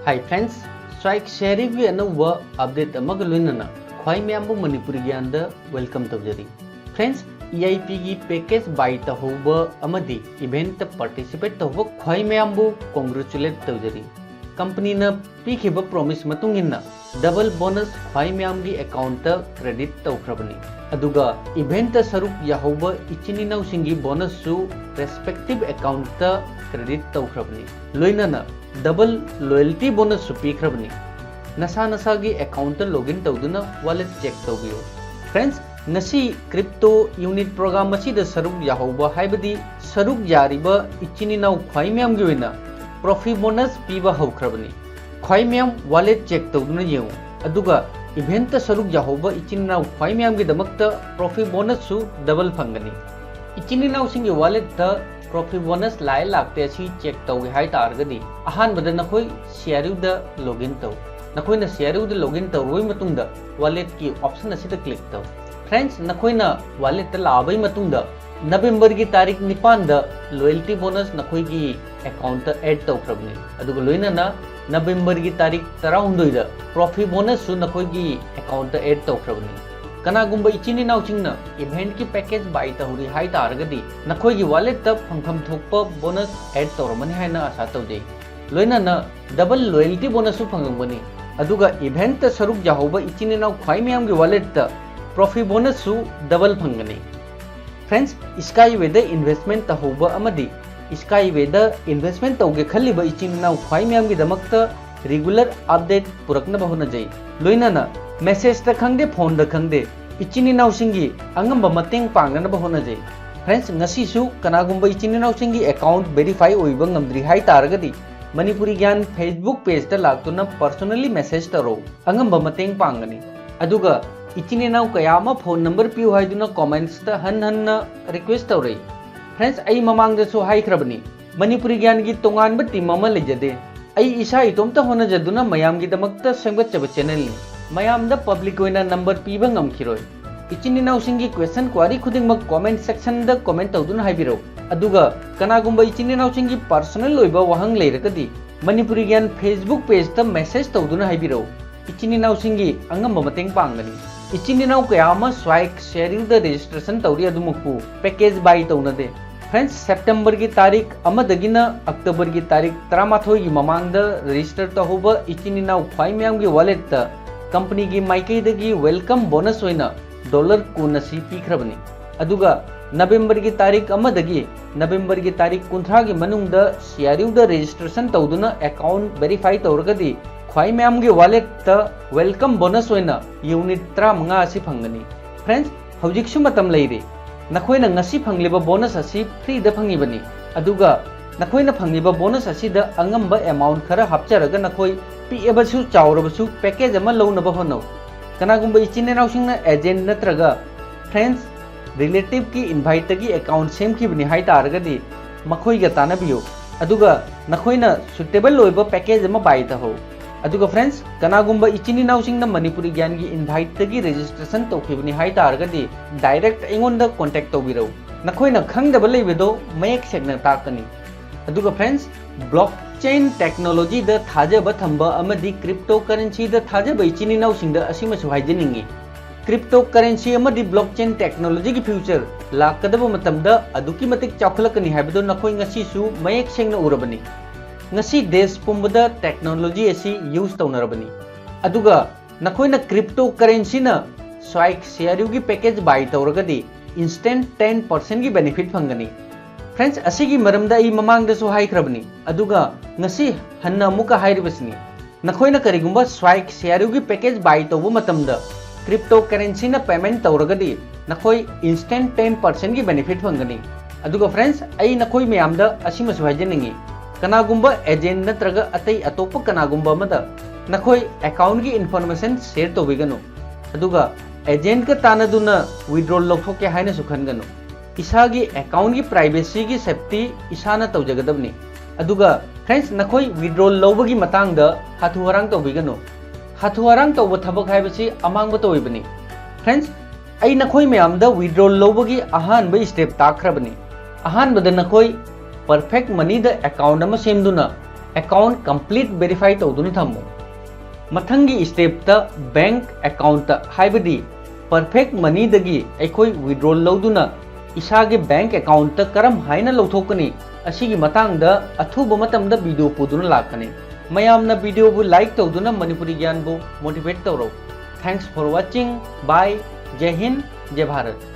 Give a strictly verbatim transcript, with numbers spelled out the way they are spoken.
Hi friends, ꯁ꯭ꯋꯥꯏꯛ ꯁꯦꯔꯤꯒꯤ ꯑꯅꯧꯕ update ꯑꯃꯒ ꯂꯣꯏꯅꯅ ꯈ꯭ꯋꯥꯏ ꯃꯌꯥꯝꯕꯨ ꯃꯅꯤꯄꯨꯔꯤ ꯒ꯭ꯌꯥꯟꯗ ꯋꯦꯜꯀꯝ ꯇꯧꯖꯔꯤ꯫ ꯐ꯭ꯔꯦꯟꯁ, ꯏ ꯑꯥꯏ ꯄꯤꯒꯤ ꯄꯦꯀꯦꯖ ꯕꯥꯏ ꯇꯧꯍꯧꯕ ꯑꯃꯗꯤ ꯏꯚꯦꯟꯠꯇ ꯄꯥꯔꯇꯤꯁꯤꯄꯦꯠ ꯇꯧꯕ ꯈ꯭ꯋꯥꯏ ꯃꯌꯥꯝꯕꯨ ꯀꯣꯡꯒ꯭ꯔꯦꯆꯨꯂꯦꯠ ꯇꯧꯖꯔꯤ꯫ ꯀꯝꯄꯅꯤꯅ ꯄꯤꯈꯤꯕ ꯄ꯭ꯔꯣꯃꯤꯁ ꯃꯇꯨꯡ ꯏꯟꯅ ꯗꯕꯜ ꯕꯣꯅꯁ ꯈ꯭ꯋꯥꯏ ꯃꯌꯥꯝꯒꯤ ꯑꯦꯀꯥꯎꯟꯠꯇ ꯀ꯭ꯔꯦꯗꯤꯠ ꯇꯧꯈ꯭ꯔꯕꯅꯤ꯫ ꯑꯗꯨꯒ ꯏꯚꯦꯟꯠꯇ ꯁꯔꯨꯛ ꯌꯥꯍꯧꯕ ꯏꯆꯤꯟ ꯏꯅꯥꯎꯁꯤꯡꯒꯤ ꯕꯣꯅꯁꯁꯨ ꯔꯦꯁꯄꯦꯛꯇꯤꯚ ꯑꯦꯀꯥꯎꯟꯠꯇ ꯀ꯭ꯔꯦꯗꯤꯠ ꯇꯧꯈ꯭ꯔꯕꯅꯤ꯫ ꯂꯣꯏꯅꯅ ꯗꯕꯜ ꯂꯣꯌꯦꯜꯇꯤ ꯕꯣꯅꯁꯁꯨ ꯄꯤꯈ꯭ꯔꯕꯅꯤ꯫ ꯅꯁꯥ ꯅꯁꯥꯒꯤ ꯑꯦꯀꯥꯎꯟꯠꯇ ꯂꯣꯒꯏꯟ ꯇꯧꯗꯨꯅ ꯋꯥꯂꯦꯠ ꯆꯦꯛ ꯇꯧꯕꯤꯌꯨ꯫ ꯐ꯭ꯔꯦꯟꯁ, ꯉꯁꯤ ꯀ꯭ꯔꯤꯞꯇꯣ ꯌꯨꯅꯤꯠ ꯄ꯭ꯔꯣꯒ꯭ꯔꯥꯝ ꯑꯁꯤꯗ ꯁꯔꯨꯛ ꯌꯥꯍꯧꯕ, ꯍꯥꯏꯕꯗꯤ ꯁꯔꯨꯛ ꯌꯥꯔꯤꯕ ꯏꯆꯤꯟ ꯏꯅꯥꯎ ꯈ꯭ꯋꯥꯏ ꯃꯌꯥꯝꯒꯤ ꯑꯣꯏꯅ ꯄ꯭ꯔꯣꯐꯤ ꯕꯣꯅꯁ ꯄꯤꯕ ꯍꯧꯈ꯭ꯔꯕꯅꯤ꯫ ꯈ꯭ꯋꯥꯏ ꯃꯌꯥꯝ ꯋꯥꯂꯦꯠ ꯆꯦꯛ ꯇꯧꯗꯨꯅ ꯌꯦꯡꯉꯨ, ꯑꯗꯨꯒ ꯏꯚꯦꯟꯠꯇ ꯁꯔꯨꯛ ꯌꯥꯍꯧꯕ ꯏꯆꯤꯟ ꯏꯅꯥꯎ ꯈ꯭ꯋꯥꯏ ꯃꯌꯥꯝꯒꯤꯗꯃꯛꯇ ꯄ꯭ꯔꯣꯐꯤ ꯕꯣꯅꯁꯁꯨ ꯗꯕꯜ ꯐꯪꯒꯅꯤ꯫ ꯏꯆꯤꯟ ꯏꯅꯥꯎꯁꯤꯡꯒꯤ ꯋꯥꯂꯦꯠꯇ ꯄ꯭ꯔꯣꯐꯤ ꯕꯣꯅꯁ ꯂꯥꯛꯑꯦ ꯂꯥꯛꯇꯦ ꯑꯁꯤ ꯆꯦꯛ ꯇꯧꯒꯦ ꯍꯥꯏ ꯇꯥꯔꯒꯗꯤ, ꯑꯍꯥꯟꯕꯗ ꯅꯈꯣꯏ ꯁꯤ ꯑꯥꯔ ꯌꯨꯗ ꯂꯣꯒꯏꯟ ꯇꯧ꯫ ꯅꯈꯣꯏꯅ ꯁꯤ ꯑꯥꯔ ꯌꯨꯗ ꯂꯣꯒꯏꯟ ꯇꯧꯔꯕꯩ ꯃꯇꯨꯡꯗ ꯋꯥꯂꯦꯠꯀꯤ ꯑꯣꯞꯁꯟ ꯑꯁꯤꯗ ꯀ꯭ꯂꯤꯛ ꯇꯧ꯫ ꯐ꯭ꯔꯦꯟꯁ, ꯅꯈꯣꯏꯅ ꯋꯥꯂꯦꯠꯇ ꯂꯥꯛꯑꯕꯩ ꯃꯇꯨꯡꯗ ꯅꯕꯦꯝꯕꯔꯒꯤ ꯇꯥꯔꯤꯛ ꯅꯤꯄꯥꯟꯗ ꯂꯣꯌꯦꯜꯇꯤ ꯕꯣꯅꯁ ꯅꯈꯣꯏꯒꯤ ꯑꯦꯀꯥꯎꯟꯠꯇ ꯑꯦꯗ ꯇꯧꯈ꯭ꯔꯕꯅꯤ꯫ ꯑꯗꯨꯒ ꯂꯣꯏꯅꯅ ꯅꯕꯦꯝꯕꯔꯒꯤ ꯇꯥꯔꯤꯛ ꯇꯔꯥꯍꯨꯝꯗꯣꯏꯗ ꯄ꯭ꯔꯣꯐꯤ ꯕꯣꯅꯁꯁꯨ ꯅꯈꯣꯏꯒꯤ ꯑꯦꯀꯥꯎꯟꯠꯇ ꯑꯦꯗ ꯇꯧꯈ꯭ꯔꯕꯅꯤ꯫ ꯀꯅꯥꯒꯨꯝꯕ ꯏꯆꯤꯟ ꯏꯅꯥꯎꯁꯤꯡꯅ ꯏꯚꯦꯟꯠꯀꯤ ꯄꯦꯀꯦꯖ ꯕꯥꯏ ꯇꯧꯔꯤ ꯍꯥꯏ ꯇꯥꯔꯒꯗꯤ, ꯅꯈꯣꯏꯒꯤ ꯋꯥꯂꯦꯠꯇ ꯐꯪꯐꯝ ꯊꯣꯛꯄ ꯕꯣꯅꯁ ꯑꯦꯗ ꯇꯧꯔꯝꯃꯅꯤ ꯍꯥꯏꯅ ꯑꯥꯁꯥ ꯇꯧꯖꯩ꯫ ꯂꯣꯏꯅꯅ ꯗꯕꯜ ꯂꯣꯌꯦꯜꯇꯤ ꯕꯣꯅꯁꯁꯨ ꯐꯪꯉꯝꯒꯅꯤ꯫ ꯑꯗꯨꯒ ꯏꯚꯦꯟꯠꯇ ꯁꯔꯨꯛ ꯌꯥꯍꯧꯕ ꯏꯆꯤꯟ ꯏꯅꯥꯎ ꯈ꯭ꯋꯥꯏ ꯃꯌꯥꯝꯒꯤ ꯋꯥꯂꯦꯠꯇ ꯄ꯭ꯔꯣꯐꯤ ꯕꯣꯅꯁꯁꯨ ꯗꯕꯜ ꯐꯪꯒꯅꯤ꯫ ꯐ꯭ꯔꯦꯟꯁ, ꯁ꯭ꯀꯥꯏꯋꯦꯗ ꯏꯟꯚꯦꯁꯠꯃꯦꯟꯠ ꯇꯧꯍꯧꯕ ꯑꯃꯗꯤ ꯁ꯭ꯀꯥꯏꯋꯦꯗ ꯏꯟꯚꯦꯁꯠꯃꯦꯟꯠ ꯇꯧꯒꯦ ꯈꯜꯂꯤꯕ ꯏꯆꯤꯟ ꯏꯅꯥꯎ ꯈ꯭ꯋꯥꯏ ꯃꯌꯥꯝꯒꯤꯗꯃꯛꯇ ꯔꯤꯒꯨꯂꯔ ꯑꯞꯗꯦꯠ ꯄꯨꯔꯛꯅꯕ ꯍꯣꯠꯅꯖꯩ꯫ ꯂꯣꯏꯅꯅ ꯃꯦꯁꯦꯖꯇ ꯈꯪꯗꯦ, ꯐꯣꯟꯗ ꯈꯪꯗꯦ, ꯏꯆꯤꯟ ꯏꯅꯥꯎꯁꯤꯡꯒꯤ ꯑꯉꯝꯕ ꯃꯇꯦꯡ ꯄꯥꯡꯅꯅꯕ ꯍꯣꯠꯅꯖꯩ꯫ ꯐ꯭ꯔꯦꯟꯁ, ꯉꯁꯤꯁꯨ ꯀꯅꯥꯒꯨꯝꯕ ꯏꯆꯤꯟ ꯏꯅꯥꯎꯁꯤꯡꯒꯤ ꯑꯦꯀꯥꯎꯟꯠ ꯚꯦꯔꯤꯐꯥꯏ ꯑꯣꯏꯕ ꯉꯝꯗ꯭ꯔꯤ ꯍꯥꯏ ꯇꯥꯔꯒꯗꯤ, ꯃꯅꯤꯄꯨꯔꯤ ꯒ꯭ꯌꯥꯟ ꯐꯦꯁꯕꯨꯛ ꯄꯦꯖꯇ ꯂꯥꯛꯇꯨꯅ ꯄꯔꯁꯣꯅꯦꯜꯂꯤ ꯃꯦꯁꯦꯖ ꯇꯧꯔꯛꯎ, ꯑꯉꯝꯕ ꯃꯇꯦꯡ ꯄꯥꯡꯒꯅꯤ꯫ ꯑꯗꯨꯒ ꯏꯆꯤꯟ ꯏꯅꯥꯎ ꯀꯌꯥ ꯑꯃ ꯐꯣꯟ ꯅꯝꯕꯔ ꯄꯤꯌꯨ ꯍꯥꯏꯗꯨꯅ ꯀꯣꯃꯦꯟꯠꯁꯇ ꯍꯟ ꯍꯟꯅ ꯔꯤꯀ꯭ꯋꯦꯁꯠ ꯇꯧꯔꯛꯏ꯫ ꯐ꯭ꯔꯦꯟꯁ, ꯑꯩ ꯃꯃꯥꯡꯗꯁꯨ ꯍꯥꯏꯈ꯭ꯔꯕꯅꯤ, ꯃꯅꯤꯄꯨꯔꯤ ꯒ꯭ꯌꯥꯟꯒꯤ ꯇꯣꯉꯥꯟꯕ ꯇꯤꯝ ꯑꯃ ꯂꯩꯖꯗꯦ꯫ ꯑꯩ ꯏꯁꯥ ꯏꯇꯣꯝꯇ ꯍꯣꯠꯅꯖꯗꯨꯅ ꯃꯌꯥꯝꯒꯤꯗꯃꯛꯇ ꯁꯦꯝꯒꯠꯆꯕ ꯆꯦꯅꯦꯜꯅꯤ꯫ ꯃꯌꯥꯝꯗ ꯄꯕ꯭ꯂꯤꯛ ꯑꯣꯏꯅ ꯅꯝꯕꯔ ꯄꯤꯕ ꯉꯝꯈꯤꯔꯣꯏ꯫ ꯏꯆꯤꯟ ꯏꯅꯥꯎꯁꯤꯡꯒꯤ ꯀ꯭ꯋꯦꯁꯟ ꯀ꯭ꯋꯥꯔꯤ ꯈꯨꯗꯤꯡꯃꯛ ꯀꯣꯃꯦꯟꯠ ꯁꯦꯛꯁꯟꯗ ꯀꯣꯃꯦꯟꯠ ꯇꯧꯗꯨꯅ ꯍꯥꯏꯕꯤꯔꯛꯎ꯫ ꯑꯗꯨꯒ ꯀꯅꯥꯒꯨꯝꯕ ꯏꯆꯤꯟ ꯏꯅꯥꯎꯁꯤꯡꯒꯤ ꯄꯔꯁꯣꯅꯦꯜ ꯑꯣꯏꯕ ꯋꯥꯍꯪ ꯂꯩꯔꯒꯗꯤ, ꯃꯅꯤꯄꯨꯔꯤ ꯒ꯭ꯌꯥꯟ Facebook pageꯇ message ꯇꯧꯗꯨꯅ ꯍꯥꯏꯕꯤꯔꯛꯎ꯫ ꯏꯆꯤꯟ ꯏꯅꯥꯎꯁꯤꯡꯒꯤ ꯑꯉꯝꯕ ꯃꯇꯦꯡ ꯄꯥꯡꯒꯅꯤ꯫ ꯏꯆꯤꯟ ꯏꯅꯥꯎ ꯀꯌꯥ ꯑꯃ Swike CRUꯗ registration ꯇꯧꯔꯤ, ꯑꯗꯨꯃꯛꯄꯨ package buy ꯇꯧꯅꯗꯦ꯫ Friends, Septemberꯒꯤ ꯇꯥꯔꯤꯛ ꯑꯃꯗꯒꯤꯅ Octoberꯒꯤ ꯇꯥꯔꯤꯛ ꯇꯔꯥꯃꯥꯊꯣꯏꯒꯤ ꯃꯃꯥꯡꯗ register ꯇꯧꯍꯧꯕ ꯏꯆꯤꯟ ꯏꯅꯥꯎ ꯈ꯭ꯋꯥꯏ ꯃꯌꯥꯝꯒꯤ walletꯇ companyꯒꯤ ꯃꯥꯏꯀꯩꯗꯒꯤ welcome bonus ꯑꯣꯏꯅ dollar ꯀꯨꯟ ꯑꯁꯤ ꯄꯤꯈ꯭ꯔꯕꯅꯤ꯫ ꯑꯗꯨꯒ Novemberꯒꯤ ꯇꯥꯔꯤꯛ ꯑꯃꯗꯒꯤ Novemberꯒꯤ ꯇꯥꯔꯤꯛ ꯀꯨꯟꯊ꯭ꯔꯥꯒꯤ ꯃꯅꯨꯡꯗ CRUꯗ registration ꯇꯧꯗꯨꯅ account verify ꯇꯧꯔꯒꯗꯤ ꯈ꯭ꯋꯥꯏ ꯃꯌꯥꯝꯒꯤ walletꯇ welcome bonus ꯑꯣꯏꯅ unit ꯇꯔꯥꯃꯉꯥ ꯑꯁꯤ ꯐꯪꯒꯅꯤ꯫ Friends, ꯍꯧꯖꯤꯛꯁꯨ ꯃꯇꯝ ꯂꯩꯔꯤ꯫ ꯅꯈꯣꯏꯅ ꯉꯁꯤ ꯐꯪꯂꯤꯕ bonus ꯑꯁꯤ freeꯗ ꯐꯪꯉꯤꯕꯅꯤ꯫ ꯑꯗꯨꯒ ꯅꯈꯣꯏꯅ ꯐꯪꯂꯤꯕ bonus ꯑꯁꯤꯗ ꯑꯉꯝꯕ amount ꯈꯔ ꯍꯥꯞꯆꯔꯒ ꯅꯈꯣꯏ ꯄꯤꯛꯑꯕꯁꯨ ꯆꯥꯎꯔꯕꯁꯨ package ꯑꯃ ꯂꯧꯅꯕ ꯍꯣꯠꯅꯧ꯫ ꯀꯅꯥꯒꯨꯝꯕ ꯏꯆꯤꯟ ꯏꯅꯥꯎꯁꯤꯡꯅ agent ꯅꯠꯇ꯭ꯔꯒ friends, relativeꯀꯤ inviteꯇꯒꯤ account ꯁꯦꯝꯈꯤꯕꯅꯤ ꯍꯥꯏ ꯇꯥꯔꯒꯗꯤ ꯃꯈꯣꯏꯒ ꯇꯥꯟꯅꯕꯤꯌꯨ꯫ ꯑꯗꯨꯒ ꯅꯈꯣꯏꯅ suitable ꯑꯣꯏꯕ package ꯑꯃ buy ꯇꯧꯍꯧ꯫ ꯑꯗꯨꯒ friends, ꯀꯅꯥꯒꯨꯝꯕ ꯏꯆꯤꯟ ꯏꯅꯥꯎꯁꯤꯡꯅ ꯃꯅꯤꯄꯨꯔꯤ ꯒ꯭ꯌꯥꯟꯒꯤ inviteꯇꯒꯤ registration ꯇꯧꯈꯤꯕꯅꯤ ꯍꯥꯏ ꯇꯥꯔꯒꯗꯤ direct ꯑꯩꯉꯣꯟꯗ contact ꯇꯧꯕꯤꯔꯛꯎ꯫ ꯅꯈꯣꯏꯅ ꯈꯪꯗꯕ ꯂꯩꯕꯗꯣ ꯃꯌꯦꯛ ꯁꯦꯡꯅ ꯇꯥꯛꯀꯅꯤ꯫ ꯑꯗꯨꯒ friends, blockchain technologyꯗ ꯊꯥꯖꯕ ꯊꯝꯕ ꯑꯃꯗꯤ cryptocurrencyꯗ ꯊꯥꯖꯕ ꯏꯆꯤꯟ ꯏꯅꯥꯎꯁꯤꯡꯗ ꯑꯁꯤꯃꯁꯨ ꯍꯥꯏꯖꯅꯤꯡꯏ꯫ Cryptocurrency ꯑꯃꯗꯤ blockchain technologyꯒꯤ future ꯂꯥꯛꯀꯗꯕ ꯃꯇꯝꯗ ꯑꯗꯨꯛꯀꯤ ꯃꯇꯤꯛ ꯆꯥꯎꯈꯠꯂꯛꯀꯅꯤ ꯍꯥꯏꯕꯗꯨ ꯅꯈꯣꯏ ꯉꯁꯤꯁꯨ ꯃꯌꯦꯛ ꯁꯦꯡꯅ ꯎꯔꯕꯅꯤ꯫ ꯉꯁꯤ ꯗꯦꯁ ꯄꯨꯝꯕꯗ technology ꯑꯁꯤ use ꯇꯧꯅꯔꯕꯅꯤ꯫ ꯑꯗꯨꯒ ꯅꯈꯣꯏꯅ cryptocurrencyꯅ Swike CRUꯒꯤ package buy ꯇꯧꯔꯒꯗꯤ instant ten percentꯀꯤ benefit ꯐꯪꯒꯅꯤ꯫ Friends, ꯑꯁꯤꯒꯤ ꯃꯔꯝꯗ ꯑꯩ ꯃꯃꯥꯡꯗꯁꯨ ꯍꯥꯏꯈ꯭ꯔꯕꯅꯤ, ꯑꯗꯨꯒ ꯉꯁꯤ ꯍꯟꯅ ꯑꯃꯨꯛꯀ ꯍꯥꯏꯔꯤꯕꯁꯤꯅꯤ꯫ ꯅꯈꯣꯏꯅ ꯀꯔꯤꯒꯨꯝꯕ Swike CRUꯒꯤ package buy ꯇꯧꯕ ꯃꯇꯝꯗ cryptocurrencyꯅ payment ꯇꯧꯔꯒꯗꯤ ꯅꯈꯣꯏ instant ten percentꯀꯤ benefit ꯐꯪꯒꯅꯤ꯫ ꯑꯗꯨꯒ friends, ꯑꯩ ꯅꯈꯣꯏ ꯃꯌꯥꯝꯗ ꯑꯁꯤꯃꯁꯨ ꯍꯥꯏꯖꯅꯤꯡꯏ, ꯀꯅꯥꯒꯨꯝꯕ agent ꯅꯠꯇ꯭ꯔꯒ ꯑꯇꯩ ꯑꯇꯣꯞꯄ ꯀꯅꯥꯒꯨꯝꯕ ꯑꯃꯗ ꯅꯈꯣꯏ accountꯀꯤ information share ꯇꯧꯕꯤꯒꯅꯨ꯫ ꯑꯗꯨꯒ agentꯀ ꯇꯥꯟꯅꯗꯨꯅ withdrawal ꯂꯧꯊꯣꯛꯀꯦ ꯍꯥꯏꯅꯁꯨ ꯈꯟꯒꯅꯨ꯫ ꯏꯁꯥꯒꯤ accountꯀꯤ privacyꯒꯤ safety ꯏꯁꯥꯅ ꯇꯧꯖꯒꯗꯕꯅꯤ꯫ ꯑꯗꯨꯒ friends, ꯅꯈꯣꯏ withdrawal ꯂꯧꯕꯒꯤ ꯃꯇꯥꯡꯗ ꯍꯥꯊꯨ ꯍꯔꯥꯡ ꯇꯧꯕꯤꯒꯅꯨ꯫ ꯍꯥꯊꯨ ꯍꯔꯥꯡ ꯇꯧꯕ ꯊꯕꯛ ꯍꯥꯏꯕꯁꯤ ꯑꯃꯥꯡꯕꯇ ꯑꯣꯏꯕꯅꯤ꯫ Friends, ꯑꯩ ꯅꯈꯣꯏ ꯃꯌꯥꯝꯗ withdrawal ꯂꯧꯕꯒꯤ ꯑꯍꯥꯟꯕ step ꯇꯥꯛꯈ꯭ꯔꯕꯅꯤ꯫ ꯑꯍꯥꯟꯕꯗ ꯅꯈꯣꯏ Perfect Moneyꯗ account ꯑꯃ ꯁꯦꯝꯗꯨꯅ ꯑꯦꯀꯥꯎꯟꯠ ꯀꯝꯄ꯭ꯂꯤꯠ ꯚꯦꯔꯤꯐꯥꯏ ꯇꯧꯗꯨꯅ ꯊꯝꯃꯨ꯫ ꯃꯊꯪꯒꯤ ꯁ꯭ꯇꯦꯞꯇ ꯕꯦꯡꯛ ꯑꯦꯀꯥꯎꯟꯠꯇ, ꯍꯥꯏꯕꯗꯤ ꯄꯔꯐꯦꯛ ꯃꯅꯤꯗꯒꯤ ꯑꯩꯈꯣꯏ ꯋꯤꯗ꯭ꯔꯣꯜ ꯂꯧꯗꯨꯅ ꯏꯁꯥꯒꯤ ꯕꯦꯡꯛ ꯑꯦꯀꯥꯎꯟꯠꯇ ꯀꯔꯝ ꯍꯥꯏꯅ ꯂꯧꯊꯣꯛꯀꯅꯤ, ꯑꯁꯤꯒꯤ ꯃꯇꯥꯡꯗ ꯑꯊꯨꯕ ꯃꯇꯝꯗ ꯚꯤꯗꯤꯑꯣ ꯄꯨꯗꯨꯅ ꯂꯥꯛꯀꯅꯤ꯫ ꯃꯌꯥꯝꯅ ꯚꯤꯗꯤꯑꯣꯕꯨ ꯂꯥꯏꯛ ꯇꯧꯗꯨꯅ ꯃꯅꯤꯄꯨꯔꯤ ꯒ꯭ꯌꯥꯟꯕꯨ ꯃꯣꯇꯤꯚꯦꯠ ꯇꯧꯔꯧ꯫ Thanks for watching. Bye. Jai Hind, Jai Bharat.